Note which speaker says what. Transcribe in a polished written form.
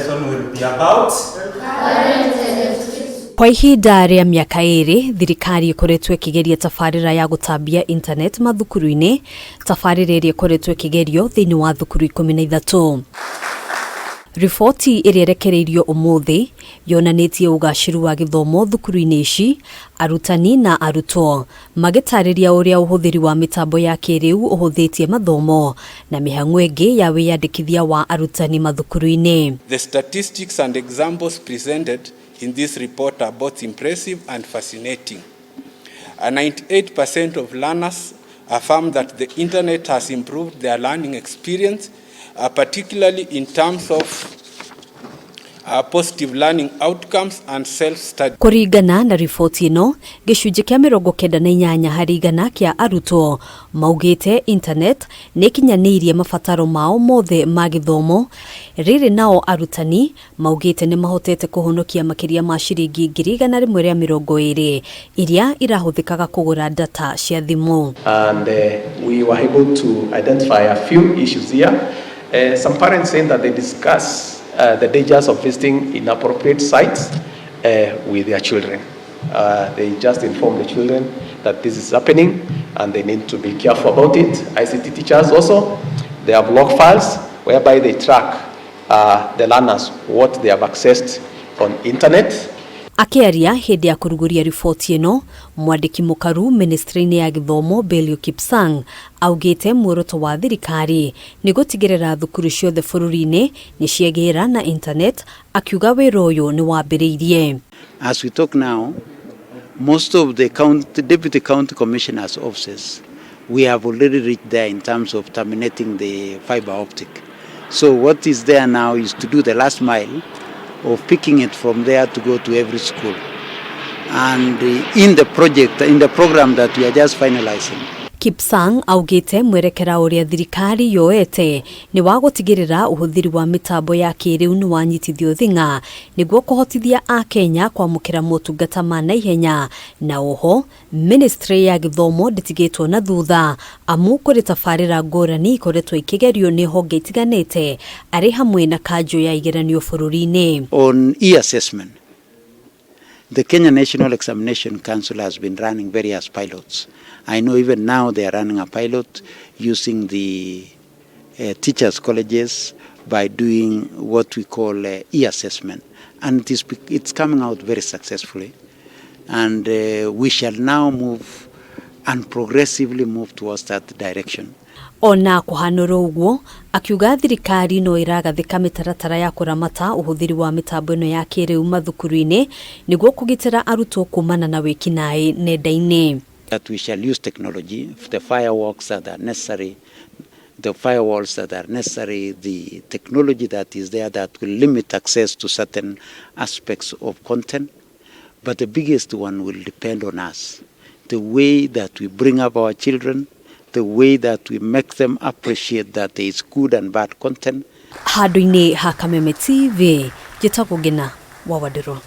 Speaker 1: lesson will be about
Speaker 2: Kwa ihinda rĩa mĩaka 2, thirikari ĩkoretwo ĩkĩgeria tabarĩra ya gũtambia internet mathukuru-inĩ, tabarĩra ĩrĩa ĩkoretwo ĩkĩgerio thĩinĩ wa thukuru 13. Riboti ĩrĩa ĩrekereirio ũmũthĩ yonanĩtie ũgacĩru wa gĩthomo thukuru-inĩ ici, arutani na arutwo magĩtarĩria ũrĩa ũhũthĩri wa mĩtambo ya kĩrĩu ũhũthĩtie mathomo na mĩhang'o ĩngĩ ya wĩyandĩkithia wa arutani mathukuru-inĩ.
Speaker 1: The statistics and examples presented in this report are both impressive and fascinating. 98% of learners affirm that the internet has improved their learning experience, particularly in terms of positive learning outcomes and self-study.
Speaker 2: Kũringana na riboti ĩno, gĩcunjĩ kĩa 98 harĩ igana kĩa arutwo maugĩte internet nĩ ĩkinyanĩirie mabataro mao mothe ma gĩthomo. Rĩrĩ nao arutani maugĩte nĩ mahotete kũhonokia makĩria ma ciringi 120,000 iria irahũthĩkaga kũgũra data cia thimũ.
Speaker 3: And we were able to identify a few issues here. Some parents saying that they discuss the dangers of visiting inappropriate sites with their children. They just inform the children that this is happening and they need to be careful about it. ICT teachers also, they have log files whereby they track the learners, what they have accessed on internet.
Speaker 2: Akĩaria hĩndĩ ya kũrugũria riboti ĩno, mwandĩki mũkaru ministry-inĩ ya gĩthomo Belio Kipsang augĩte muoroto wa thirikari nĩ gũtigĩrĩra thukuru ciothe bũrũri-inĩ nĩ ciagĩra na internet, akiuga wĩra ũyũ nĩ wambĩrĩirie.
Speaker 4: As we talk now, most of the county, deputy county commissioners' offices, we have already reached there in terms of terminating the fiber optic. So what is there now is to do the last mile of picking it from there to go to every school. And in the project, in the program that we are just finalizing,
Speaker 2: Kipsang augĩte mwerekera ũrĩa thirikari yoete nĩ wa gũtigĩrĩra ũhũthĩri wa mĩtambo ya kĩrĩu nĩ wanyitithio thing'a nĩguo kũhotithia akenya kwamũkĩra motungata ma naihenya, na oho ministry ya gĩthomo ndĩtigĩtwo na thutha amu kũrĩ tabarĩra ngũrani ikoretwo ikĩgerio nĩ honge itiganĩte arĩ hamwe na kanjũ ya igeranio bũrũri-inĩ.
Speaker 4: On e-assessment, the Kenya National Examination Council has been running various pilots. I know even now they are running a pilot using the teachers' colleges by doing what we call e-assessment. And it's coming out very successfully. And we shall now move and progressively move towards that direction.
Speaker 2: Ona kũhanũra ũguo, akiuga thirikari no ĩragathĩka mĩtaratara ya kũramata ũhũthĩri wa mĩtambo ĩno ya kĩrĩu mathukuru-inĩ nĩguo kũgitĩra arutwo kumana na wĩkinaĩ nenda-inĩ.
Speaker 4: That we shall use technology, the fireworks that are necessary, the firewalls that are necessary, the technology that is there that will limit access to certain aspects of content. But the biggest one will depend on us. The way that we bring up our children, the way that we make them appreciate that there is good and bad content.
Speaker 2: Handũ-inĩ ha Kameme TV, njĩtagwo Ngina wa Wandirũ.